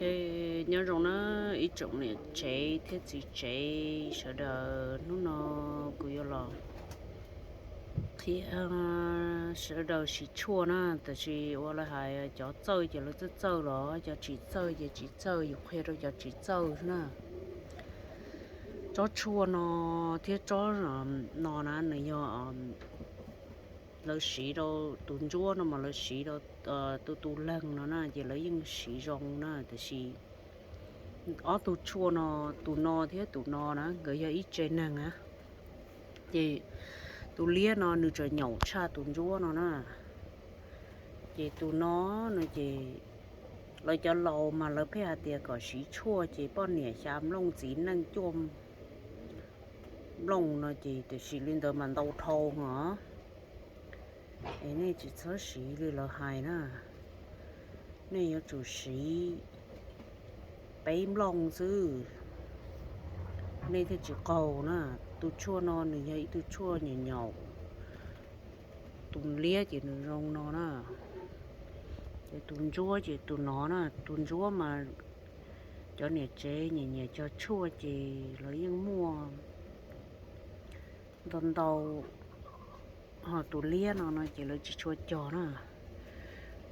Ces nyob zoo na ib tsoom niam tsev thiab txiv tsev sawv daws, hnub no kuv yuav los qhia sawv daws siv tshuaj na. Tab sis ua li hais cov txawj ces lawv txawj txawj los cov tsis txawj ces tsis txawj, yus qhia rau cov tsis txawj na. Tsob tshuaj no thiab tsob no na nws yog lawv siv rau tus ntsuab no mas lawv siv rau tus tus leeg no na ces lawv yeej siv zoo na. Tab sis ob tug tshuaj no, tus no thiab tus no na nkawd yog ib tse neeg na. Ces tus liab no nws tseem nyaum tshaj tus ntsuab no na. Ces tus no no ces lawv cov laus mas lawv pheej hais tias kom siv tshuaj ces poj niam xya nplooj, txiv neej cuaj nplooj no ces tiam sis li ntawd mas ntau dhau os. Es nej tsis txhob siv li lawv hais na, nej yuav tsum siv peb nplooj xwb nej thiaj tsis qaug na. Tus tshuaj no nws yog ib tug tshuaj nyaum nyaum, tus liab ces nws zoo no na, ces tus ntsuab ces tus no na. Tus ntsuab mas cov niam tsev nyiam nyiam cog tshuaj ces lawv yeej muaj ntau ntau, ho tus liab no no ces lawv tsis tshua cog na,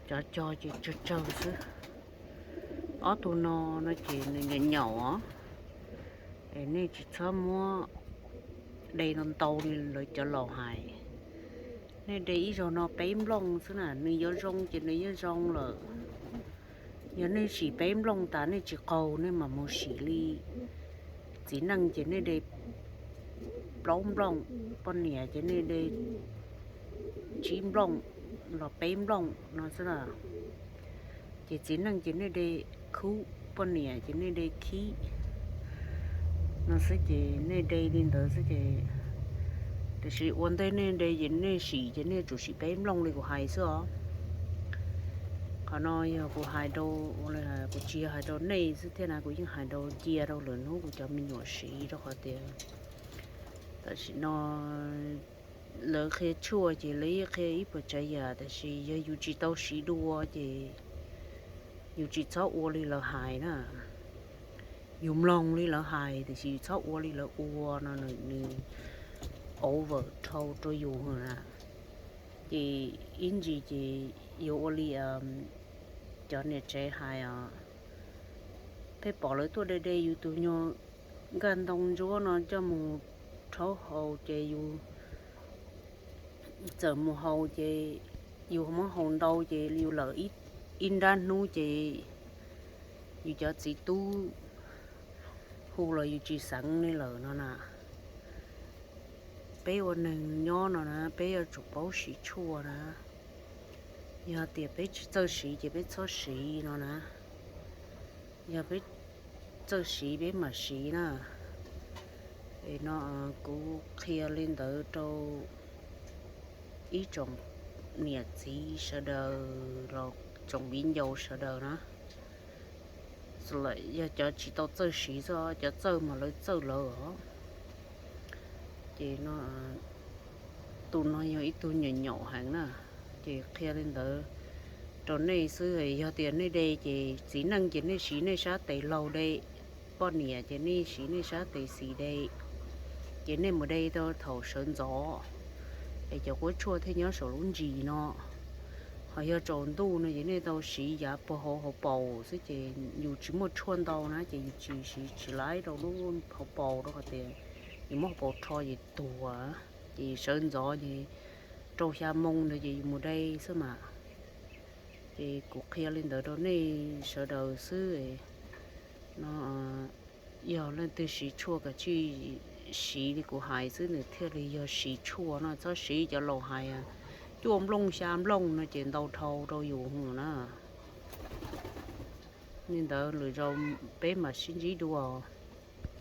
cov cog ces tsawg tsawg xwb. Ob tug no no ces nws nyaum nyaum os, es nej tsis txhob muab de ntau ntau li lawv cov laus hais. Nej de ib zaug no peb nplooj xwb na, nws yuav zoo ces nws yeej zoo lawm. Yog nej sim peb nplooj tas nej tsis qaug nej mam mus sim li txiv neej ces nej de plaub nplooj, poj niam ces nej de tsib nplooj los peb nplooj no xwb na. Ces txiv neej ces nej de khub, poj niam ces nej de khib no xwb ces nej de li ntawd xwb ces, tiam sis ua ntej nej de ces nej sim ces nej tsum sim peb nplooj li kuv hais xwb os. Qhov no yog kuv hais rau, kuv tsis yog hais rau nej xwb thiab na, kuv yeej hais rau cia rau lwm hnub kuv cov me nyuam siv rau qhov tias tam sim no lawv qhia tshuaj ces lawv yeej qhia ib puas tsav yam, tab sis yog yus tsis tau siv dua ces yus tsis txhob ua li lawv hais na. Yus mloog li lawv hais tab sis yus txhob ua li lawv ua no nws over dhau rau yus na. Ces ib ntsis ces yuav ua li cov niam tsev hais os, pheej pom lawv tuaj de de yus tus nyuag nkaj ntoo ntsuab no coj mus rhaub haus ces yus txawm mus haus ces yus muab haus ntau ces yus lawm ib nrab hnub ces yus cov txiv tub hu los yus tsis xeev li lawm no na. Peb ua neeg nyob no na peb yuav tsum paub siv tshuaj na. Yog tias peb tsis txawj siv ces peb txhob siv no na. Yog peb txawj siv peb mam siv na. Es no kuv qhia li ntawd rau ib tsoom niam txiv sawv daws los tsoom viv ncaus sawv daws na. Yog cov tsis tau txawj siv xwb, cov txawj mas lawv txawj lawv os. Ces no tus no yog ib tug nyaum nyaum heev na. Ces qhia li ntawd rau nej xwb, yog tias nej de ces txiv neej ces nej siv nej sab tes laug de, poj niam ces nej siv nej sab tes xis de, ces nej mus de tau thaum sawv ntxov es cov quab tshuaj thiaj nyob saum lub ntsis no. Ho yog tsaus ntuj no ces nej tau siv yav puag hauv hauv paus xwb ces yus tsis muaj tshuaj ntau na ces yus tsis siv tsis laib rau lub hauv paus rau qhov tias yus muab hauv paus rho ces tuag. Ces sawv ntxov ces rau xya moo ntawd ces yus mus de xwb mas. Ces kuv qhia li ntawd rau nej sawv daws xwb no. Yog leej twg siv tshuaj kav tsij siv li kuv hais xwb nws thiaj li yog siv tshuaj no, txhob siv cov laus hais cuaj nplooj xya nplooj no ces ntau dhau rau yus na. Li ntawd lwm zaus peb mam sib ntsib dua.